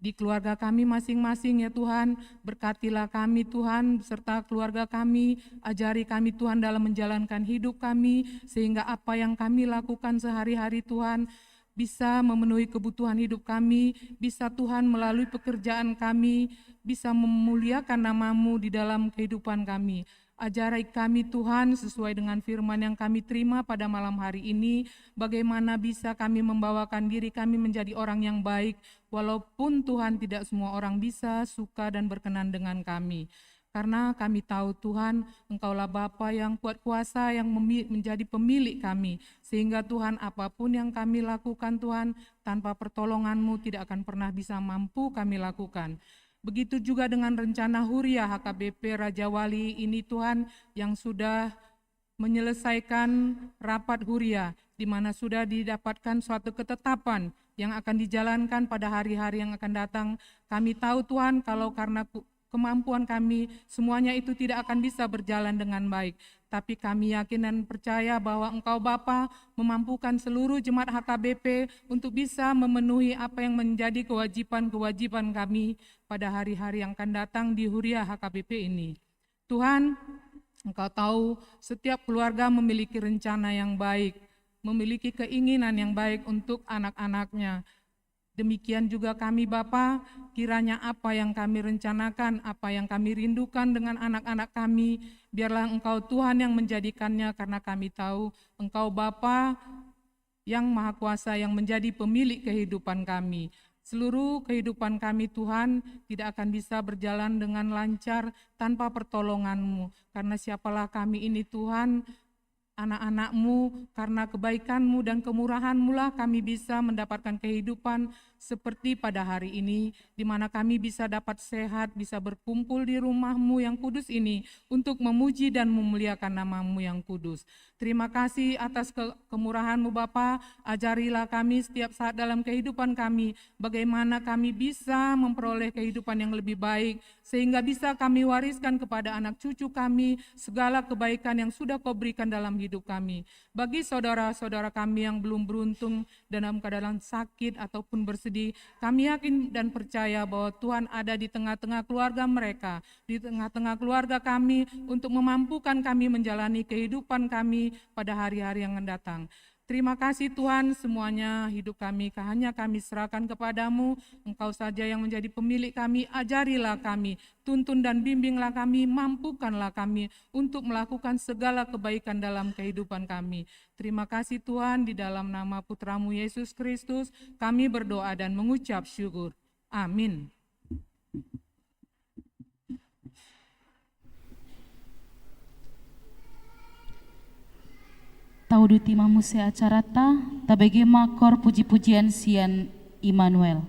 di keluarga kami masing-masing ya Tuhan. Berkatilah kami Tuhan beserta keluarga kami, ajari kami Tuhan dalam menjalankan hidup kami, sehingga apa yang kami lakukan sehari-hari Tuhan bisa memenuhi kebutuhan hidup kami, bisa Tuhan melalui pekerjaan kami, bisa memuliakan nama-Mu di dalam kehidupan kami. Ajari kami Tuhan sesuai dengan firman yang kami terima pada malam hari ini, bagaimana bisa kami membawakan diri kami menjadi orang yang baik, walaupun Tuhan tidak semua orang bisa, suka, dan berkenan dengan kami. Karena kami tahu Tuhan, Engkaulah Bapa yang kuat kuasa, yang memi-, menjadi pemilik kami. Sehingga Tuhan, apapun yang kami lakukan Tuhan, tanpa pertolongan-Mu tidak akan pernah bisa mampu kami lakukan. Begitu juga dengan rencana Huria H K B P Raja Wali ini Tuhan, yang sudah menyelesaikan rapat Huria, di mana sudah didapatkan suatu ketetapan yang akan dijalankan pada hari-hari yang akan datang. Kami tahu Tuhan, kalau karena ku-, kemampuan kami, semuanya itu tidak akan bisa berjalan dengan baik. Tapi kami yakin dan percaya bahwa Engkau Bapa memampukan seluruh jemaat H K B P untuk bisa memenuhi apa yang menjadi kewajiban-kewajiban kami pada hari-hari yang akan datang di Huria H K B P ini. Tuhan, Engkau tahu setiap keluarga memiliki rencana yang baik, memiliki keinginan yang baik untuk anak-anaknya. Demikian juga kami, Bapa, kiranya apa yang kami rencanakan, apa yang kami rindukan dengan anak-anak kami, biarlah Engkau, Tuhan, yang menjadikannya, karena kami tahu Engkau, Bapa yang Maha Kuasa, yang menjadi pemilik kehidupan kami. Seluruh kehidupan kami, Tuhan, tidak akan bisa berjalan dengan lancar tanpa pertolongan-Mu, karena siapalah kami ini, Tuhan, anak-anak-Mu, karena kebaikan-Mu dan kemurahan-Mu lah kami bisa mendapatkan kehidupan seperti pada hari ini, di mana kami bisa dapat sehat, bisa berkumpul di rumah-Mu yang kudus ini untuk memuji dan memuliakan nama-Mu yang kudus. Terima kasih atas ke-, kemurahan-Mu, Bapa. Ajarilah kami setiap saat dalam kehidupan kami, bagaimana kami bisa memperoleh kehidupan yang lebih baik, sehingga bisa kami wariskan kepada anak cucu kami segala kebaikan yang sudah Kau berikan dalam hidup kami. Bagi saudara-saudara kami yang belum beruntung dalam keadaan sakit ataupun bersedih, kami yakin dan percaya bahwa Tuhan ada di tengah-tengah keluarga mereka, di tengah-tengah keluarga kami, untuk memampukan kami menjalani kehidupan kami pada hari-hari yang akan datang. Terima kasih Tuhan, semuanya hidup kami hanya kami serahkan kepada-Mu. Engkau saja yang menjadi pemilik kami, ajarilah kami, tuntun dan bimbinglah kami, mampukanlah kami untuk melakukan segala kebaikan dalam kehidupan kami. Terima kasih Tuhan, di dalam nama Putra-Mu Yesus Kristus, kami berdoa dan mengucap syukur. Amin. Tauduti ma muse acarata, tabege ma kor puji-pujian sian Immanuel.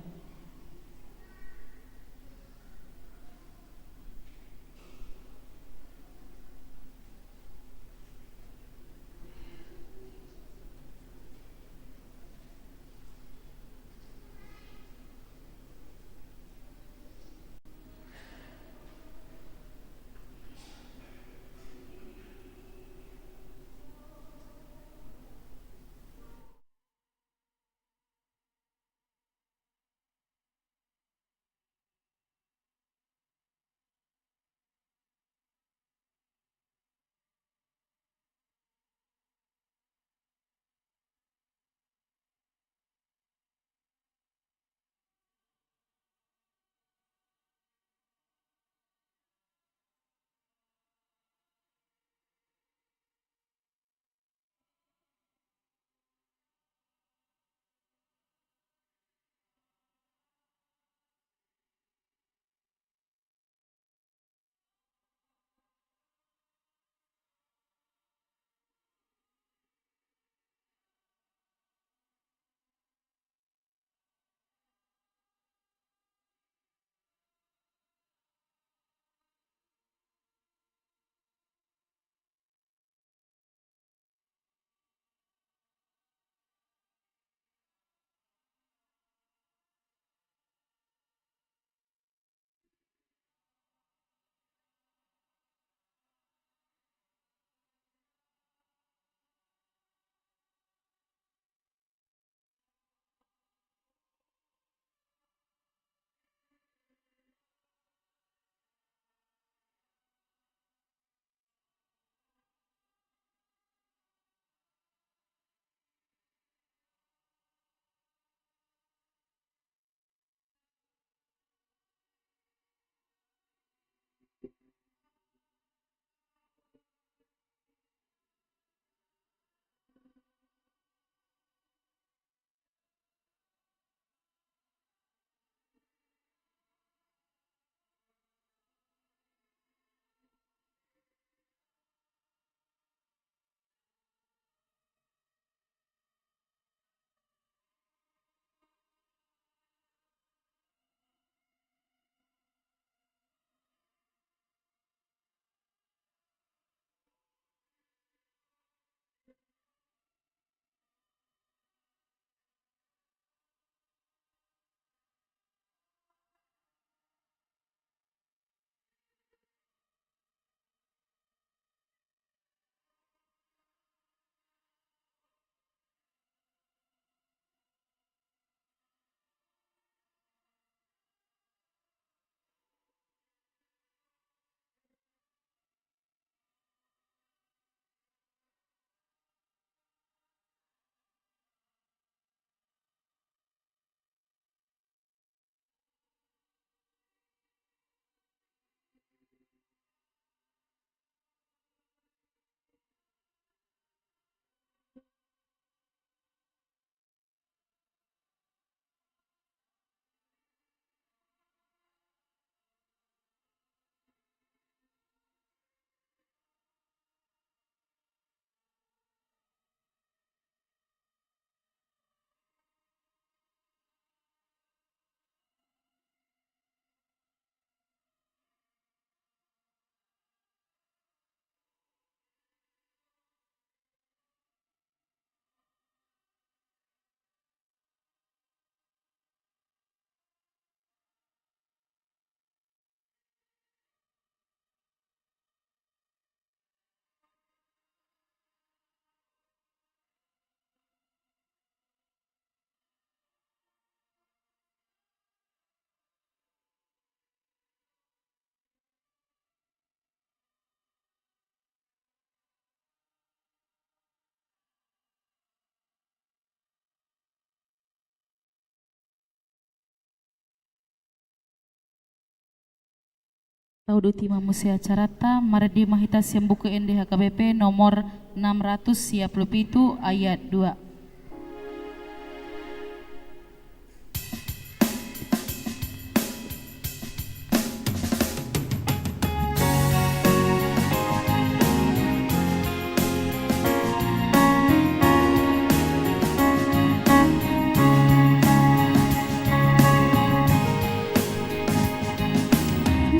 Tauduti ma muse acaranta, marende ma hita sian Buku Ende H K B P nomor enam ratus sia puluh pitu, ayat dua.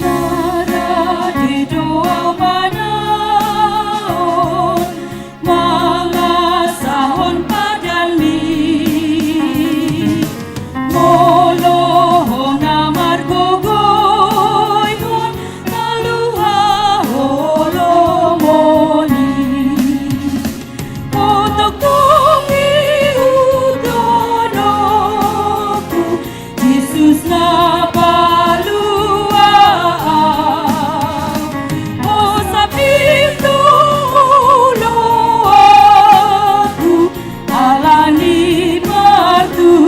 Maradi do au manaon, mangasahon padanmi, molo ho na margogoihon na luhaholomo i. Otoktoki hutononku, Jesus na palua au, hosapik do ulaonku, ala ni partuaan.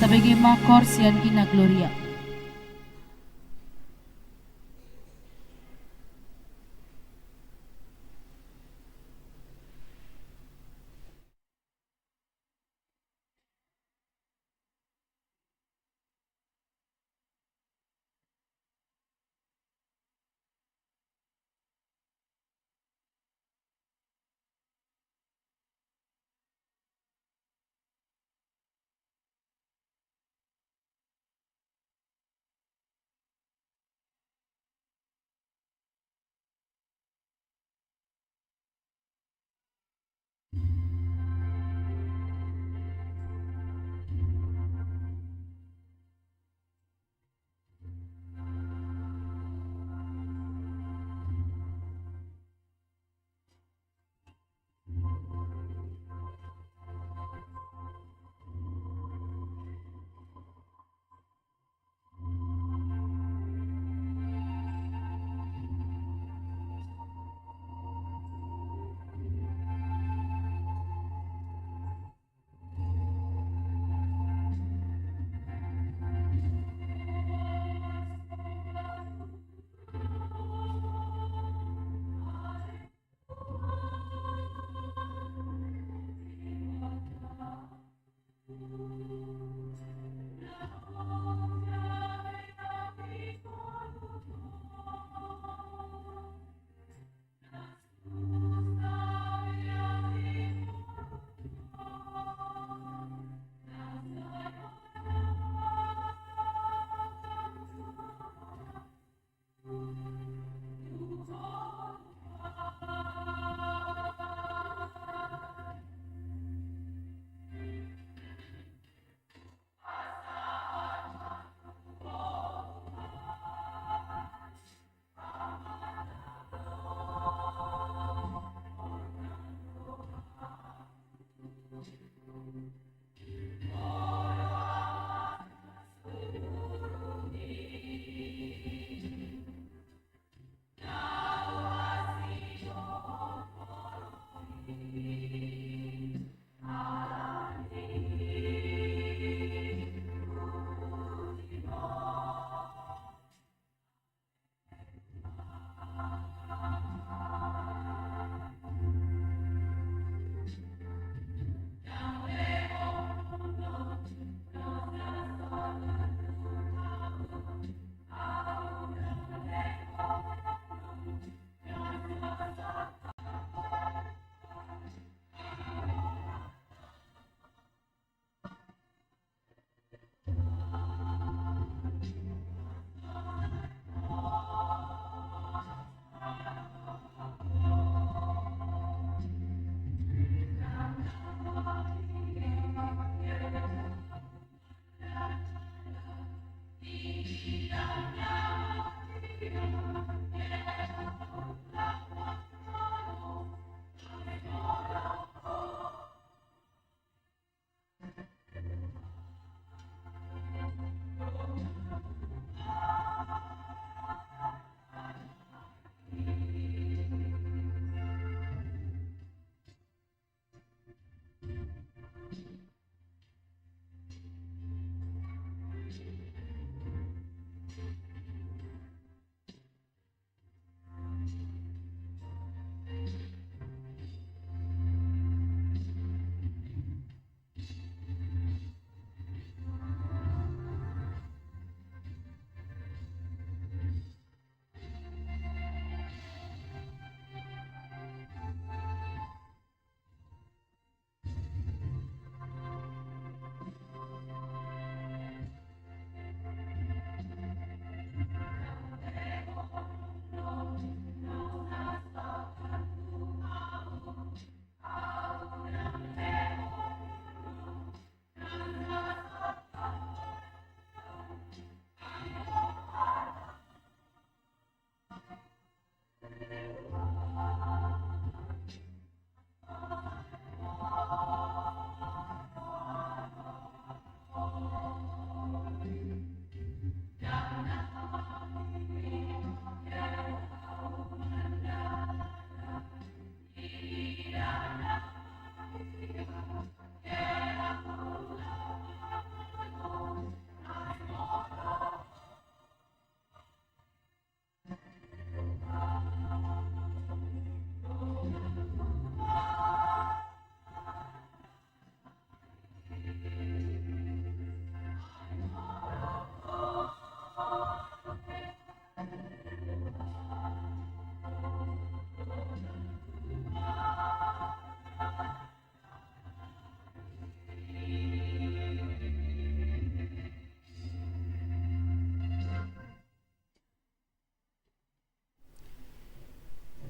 Tabege ma koor sian Ina Gloria.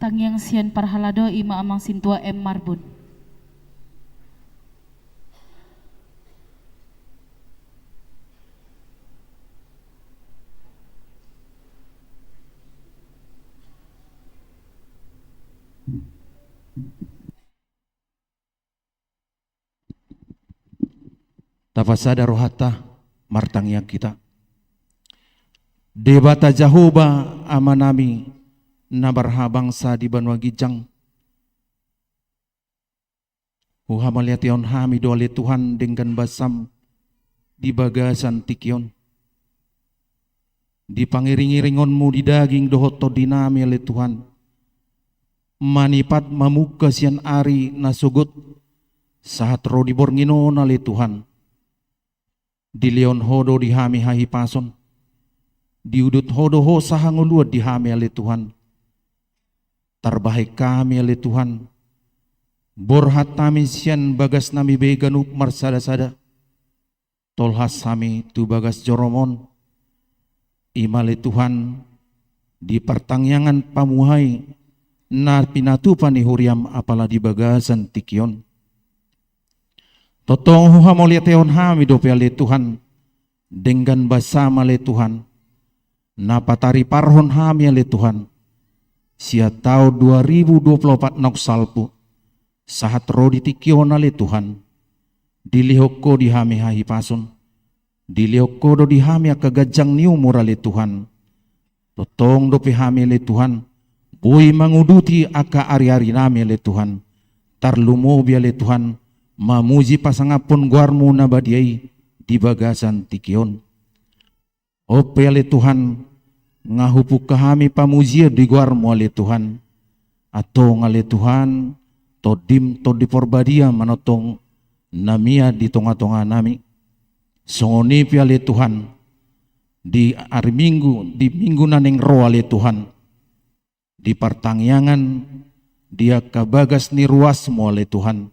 Tangiang sian parhalado i ma Amang Sintua M Marbun. Tapasada rohanta, martangiang hita. Debata Jahowa Amanami, na marhabangsa di banua ginjang, huhamauliatehon hami do ale Tuhan denggan basaM di bagasan tingki on. Di pangiringiringonMu di daging dohot tondinami ale Tuhan, manipat mamungka sian ari na sogot sahat ro di borngin on ale Tuhan. Dilehon Ho do di hami hahipason, diudut Ho do hosa hangoluan di hami ale Tuhan. Tarbahen hami ale Tuhan, borhat hami sian bagasnami be ganup marsadasada, tolhas hami tu bagas joroM on, i ma ale Tuhan di partangiangan pamuhai na pinatupa ni huriaM apala di bagasan tingki on. Tongtong huhamauliatehon hami dope ale Tuhan denggan basaM ale Tuhan, na patariparhon hami ale Tuhan, sian taon dua ribu dua puluh opat naung salpu sahat ro di tingki on ale Tuhan. Dilehon Ho di hami hahipason, dilehon Ho do di hami angka ganjang ni umur ale Tuhan. Tongtong dope hami ale Tuhan boi manguduti angka ariarinami ale Tuhan, tarlumobi ale Tuhan mamuji pasangaphon goarMu na badia i di bagasan tingki on. On pe ale Tuhan, nga hupungka hami pamujion di goarMu ale Tuhan. Antong ale Tuhan, TondiM Tondi Parbadia ma na tongtong na mian di tongatonganami. Songon i pe ale Tuhan, di ari Minggu, di Minggu na naeng ro ale Tuhan, di partangiangan, di angka bagas ni ruasMu ale Tuhan,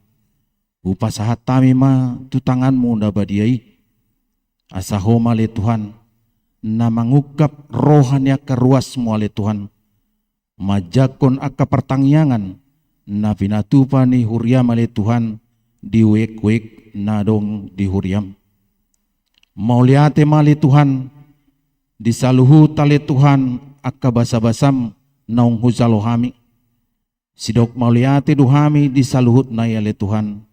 hupasahat hami ma tu tanganMu na badia i. Asa Ho ma ale Tuhan na mangungkap roha ni angka ruasMu ale Tuhan, manjangkon angka partangiangan na pinatupa ni huriaM ale Tuhan di uekhuek na adong di huriaM. Mauliate ma ale Tuhan di saluhut ale Tuhan angka basabasaM naung hujalo hami. Sidok mauliate do hami di saluhutna i ale Tuhan.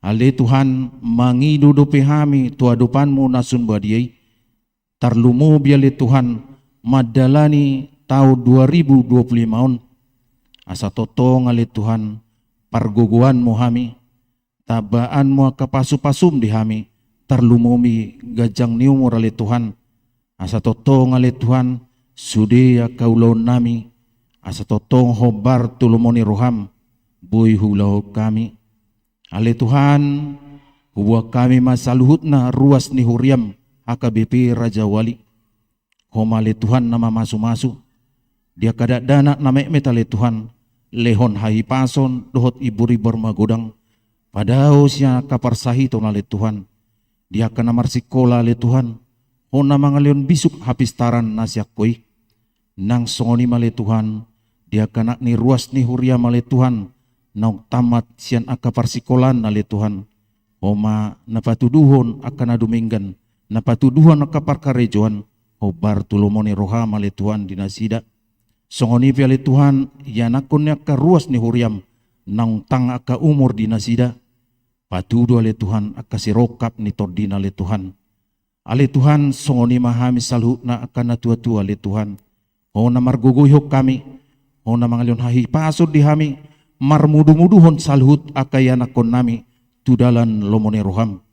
Ale Tuhan, mangido dope hami tu adopanMu na sun badia i, tarlumobi ale Tuhan mandalani taon dua ribu dua puluh lima on. Asa tongtong ale Tuhan pargogoanMu hami, tambaanMu angka pasupasuM di hami, tarlumobi ganjang ni umur ale Tuhan. Asa tongtong ale Tuhan sude angka ulaonnami, asa tongtong hombar tu lomo ni rohaM boi huulahon hami. Ale Tuhan, huboan hami ma saluhutna ruas ni huriaM H K B P Rajawali. Ho ma ale Tuhan na mamasumasu di angka dakdanak na metmet ale Tuhan, lehon hahipason dohot imbur-imbur magodang, padao sian angka parsahiton ale Tuhan. Di angka na marsikola ale Tuhan, Ho na mangalehon bisuk hapistaran na sian Ho i. Nang songon i ma ale Tuhan, di angka anak ni ruas ni huriaM ale Tuhan, naung tamat sian angka parsikolaan ale Tuhan, Ho ma na patuduhon angka na dumenggan, na patuduhon angka parkarejoan, hombar tu lomo ni rohaM ale Tuhan di nasida. Songon i pe ale Tuhan, ianakhon ni angka ruas ni huriaM naung tang angka umur di nasida, patudu ale Tuhan angka sirongkap ni tondina ale Tuhan. Ale Tuhan, songon i ma hami saluhutna angka natuatua ale Tuhan. Ho na margogoihon hami, Ho na mangalehon hahipason di hami, marmudumuduhon saluhut angka ianakhonnami tu dalan lomo ni rohaM.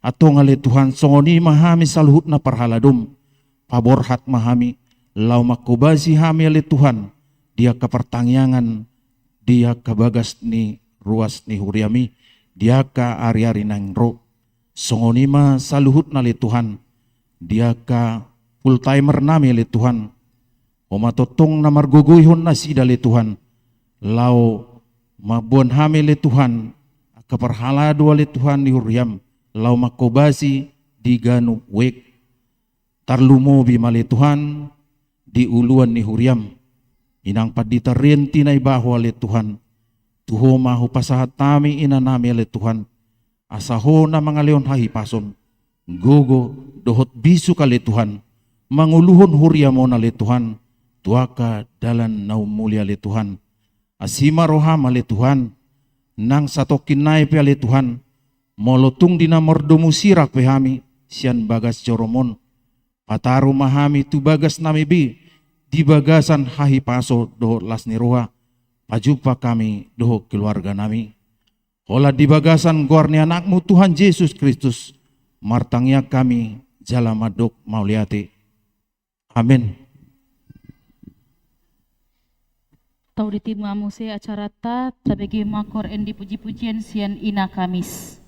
Antong ale Tuhan, songon i ma hami saluhutna parhaladoM, paborhat ma hami, laho manghobasi hami ale Tuhan, di angka partangiangan, di angka bagas ni ruas ni huriaM i, di angka ariari naeng ro. Songon i ma saluhutna ale Tuhan, di angka full timer nami ale Tuhan, Ho ma tongtong na margogoihon nasida ale Tuhan, laho mamboan hami ale Tuhan, angka parhalado ale Tuhan di huriaM, laho manghobasi di ganup uek. Tarlumobi ma ale Tuhan, di uluan ni huriaM. Inang pandita Rienti Naibaho ale Tuhan, tu Ho ma hupasahat hami inanami ale Tuhan, asa Ho na mangalehon hahipason, gogo dohot bisuk ale Tuhan, manguluhon huriam on ale Tuhan, tu angka dalan na ummulia ale Tuhan. Asi ma roham ale Tuhan, nang satongkin nai pe ale Tuhan, molo tung di na mardomu sirang pe hami sian bagas jorom on, pataru ma hami tu bagasnami be di bagasan hahipason dohot las ni roha, pajumpang hami dohot keluarganami. Holan di bagasan goar ni Anakmu Tuhan Jesus Kristus, martangiang hami jala mandok mauliate. Amen. Tau ditima muse acaranta, tabege ma koor ni puji-pujian sian Ina Kamis.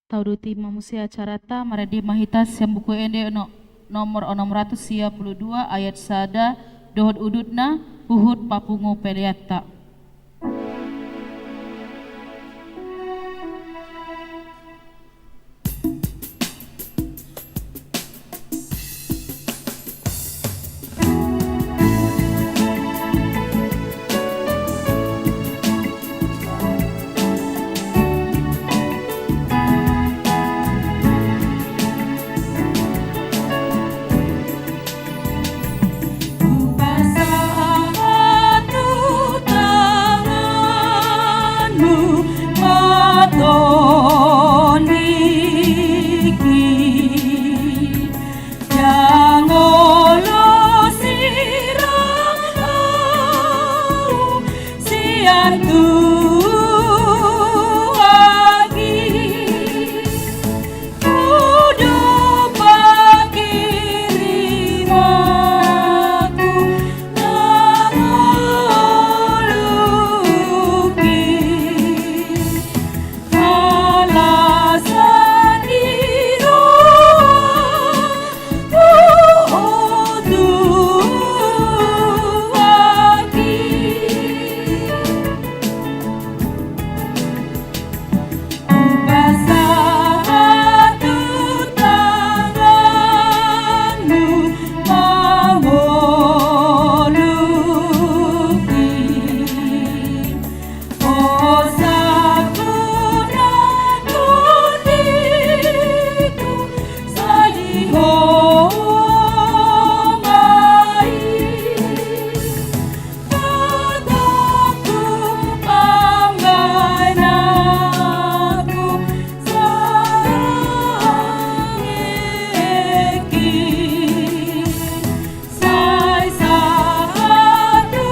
Tauduti ma muse acaranta, marende ma hita sian Buku Ende no-, nomor onom ratus sia pulu dua, ayat sada dohot udutna, huhut papungu peleanta. Hupasahat tu tanganmu ma tondingki. Ndang olo sirang ahu sian Tuhan i. Hudupa kirimaku na ngolungki. Alasan ni roha tu Tuhan i. Hupasahat tu tanganmu ma ngolungki. Hosangku na tondingku sai di Ho ma i. Hatangku pambahenanku sangengki. Sai sahat tu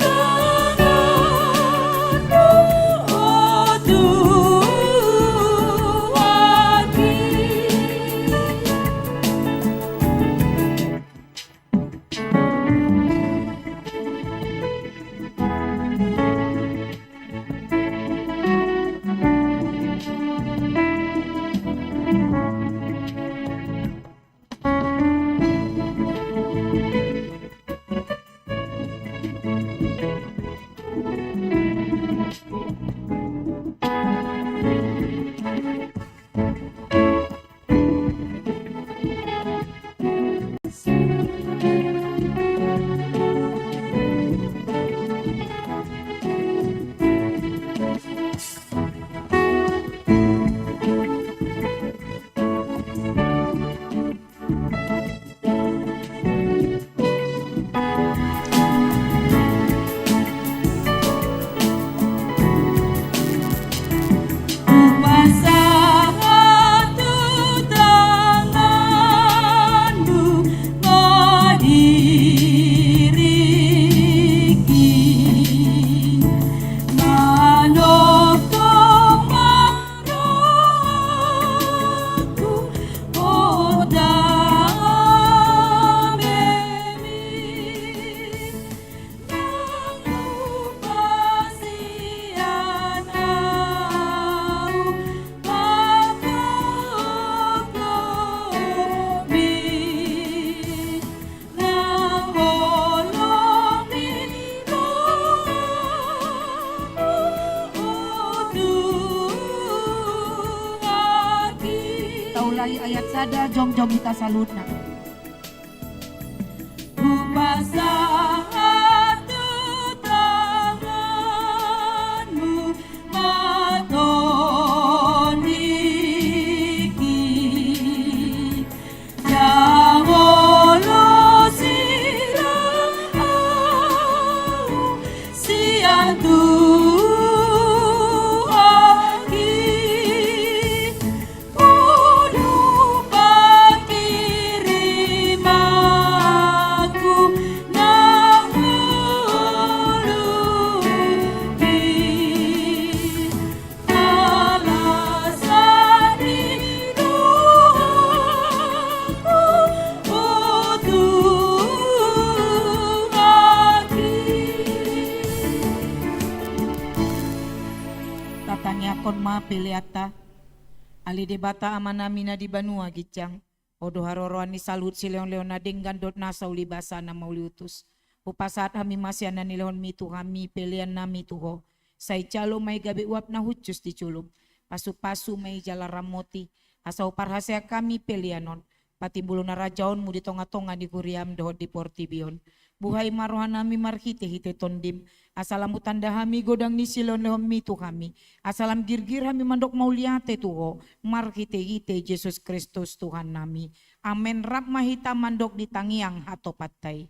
tanganmu, o Tuhan i. Hupasahat tu tanganmu ma diringki, manongtong ma rohangku, o damemi. Ndang lupa sian ahu, Amang Tuhan i. Na holong ni rohamu, o Tuhan i. Taulai ayat sada, jongjong hita saluhutna. Hupasahat tu tanganmu ma tondingki. Ndang olo sirang ahu sian Tuhan i. Hudupa kirimaku na ngolungki. Alasan ni rohaku, o Tuhan i. Tatangiangkon ma peleanta. Ale Debata Amanami na di banua ginjang, Ho do haroroan ni saluhut silehonlehon na denggan dohot nasa ulibasa na mauliutus. Hupasahat hami ma sian na nilehonMi tu hami peleannami tu Ho. Sai jalo ma i gabe uap na hushus di jolom. Pasupasu ma i jala ramoti, asa huparhaseang hami pelean on patimbulhon harajaonMu di tongatonga ni huriaM dohot di portibi on. Buhai ma rohanami marhitehite TondiM, asa lam hutanda hami godang ni silehonlehonMi tu hami, asa lam girgir hami mandok mauliate tu Ho, marhitehite Jesus Kristus Tuhannami. Amen. Rap ma hita mandok di tangiang hatopanta i.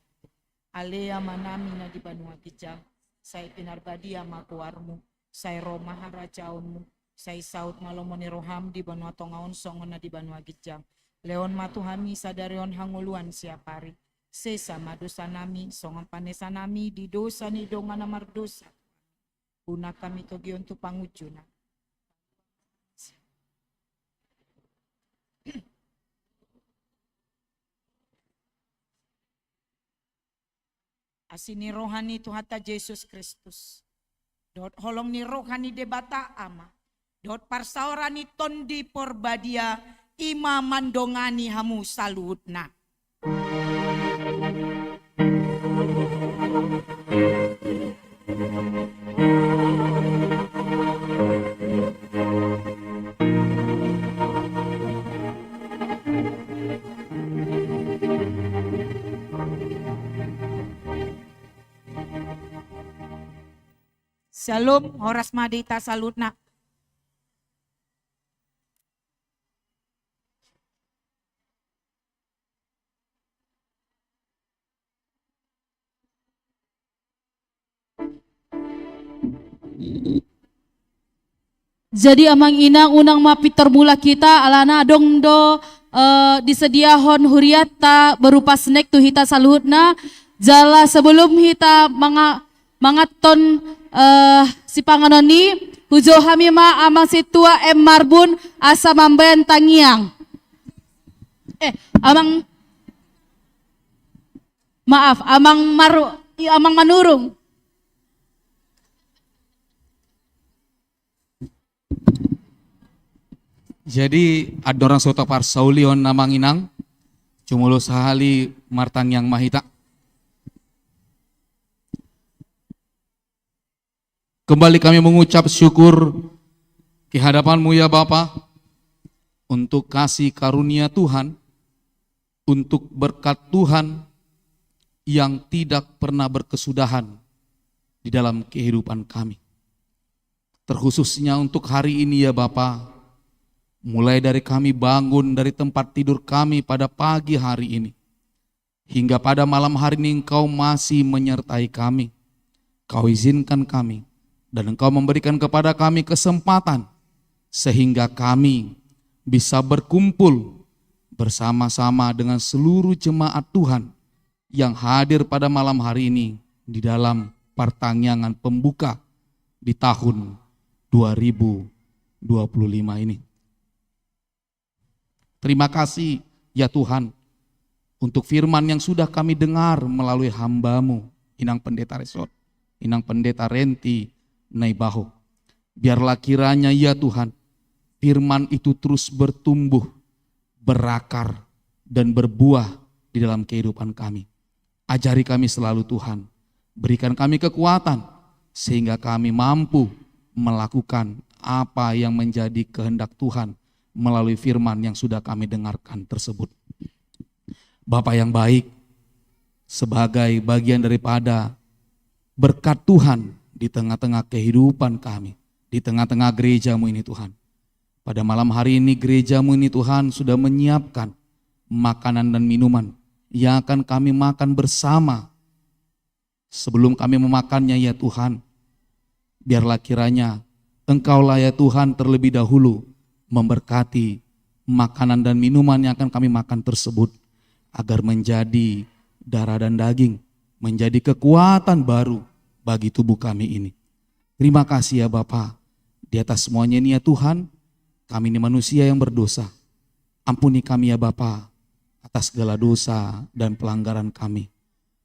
Ale Amanami na di banua ginjang, sai pinarbadia ma goarMu, sai ro ma harajaonMu, sai saut ma lomo ni rohaM di banua tonga on songon na di banua ginjang. Lehon ma tu hami sadari on hangoluan siapari. Sesa ma dosanami, songon panesanami di dosa ni dongan na mardosa. Unang hami togihon tu pangunjunan. Asi ni roha ni Tuhanta Jesus Kristus, dohot holong ni roha ni Debata Ama, dohot parsaoran ni Tondi Porbadia, i ma mandongani hamu saluhutna. Syalom, horas ma di hita saluhutna. Jadi amang inang, unang ma pintor mulak hita, alana adong do, eh, disediahon hurianta berupa snack tu hita saluhutna. Jala sebelum hita manga-, manganhon, eh, sipanganon i, hujou hami ma amang sintua M Marbun asa mambahen tangiang. Eh, amang, maaf, amang Maru-, i, amang Manurung. Jadi, andorang so taparsaulion amang inang, jumolo sahali martangiang ma hita. Kembali kami mengucap syukur ke hadapan-Mu ya Bapa, untuk kasih karunia Tuhan, untuk berkat Tuhan yang tidak pernah berkesudahan di dalam kehidupan kami. Terkhususnya untuk hari ini ya Bapa, mulai dari kami bangun dari tempat tidur kami pada pagi hari ini, hingga pada malam hari ini Engkau masih menyertai kami. Kau izinkan kami, dan Engkau memberikan kepada kami kesempatan, sehingga kami bisa berkumpul bersama-sama dengan seluruh jemaat Tuhan yang hadir pada malam hari ini di dalam partangiangan pembuka di tahun dua ribu dua puluh lima ini. Terima kasih, ya Tuhan, untuk firman yang sudah kami dengar melalui hamba-Mu, Inang Pendeta Resort, Inang Pendeta Renti Naibaho. Biarlah kiranya, ya Tuhan, firman itu terus bertumbuh, berakar, dan berbuah di dalam kehidupan kami. Ajari kami selalu, Tuhan. Berikan kami kekuatan, sehingga kami mampu melakukan apa yang menjadi kehendak Tuhan melalui firman yang sudah kami dengarkan tersebut. Bapa yang baik, sebagai bagian daripada berkat Tuhan di tengah-tengah kehidupan kami, di tengah-tengah gereja-Mu ini, Tuhan. Pada malam hari ini, gereja-Mu ini, Tuhan, sudah menyiapkan makanan dan minuman yang akan kami makan bersama. Sebelum kami memakannya, ya Tuhan, biarlah kiranya Engkaulah, ya Tuhan, terlebih dahulu memberkati makanan dan minuman yang akan kami makan tersebut, agar menjadi darah dan daging, menjadi kekuatan baru bagi tubuh kami ini. Terima kasih, ya Bapa, di atas semuanya ini, ya Tuhan, kami ini manusia yang berdosa. Ampuni kami, ya Bapa, atas segala dosa dan pelanggaran kami.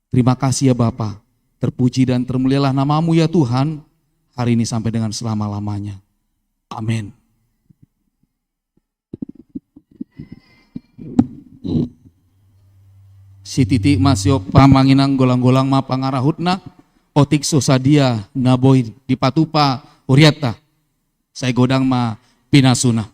Terima kasih, ya Bapa. Terpuji dan termulialah nama-Mu, ya Tuhan, hari ini sampai dengan selama-lamanya. Amin. Sititi ma siop, amang inang, golang-golang ma pangarahutna. Otik so sadia na boi dipatupa hurianta, sai godang ma pinasuna.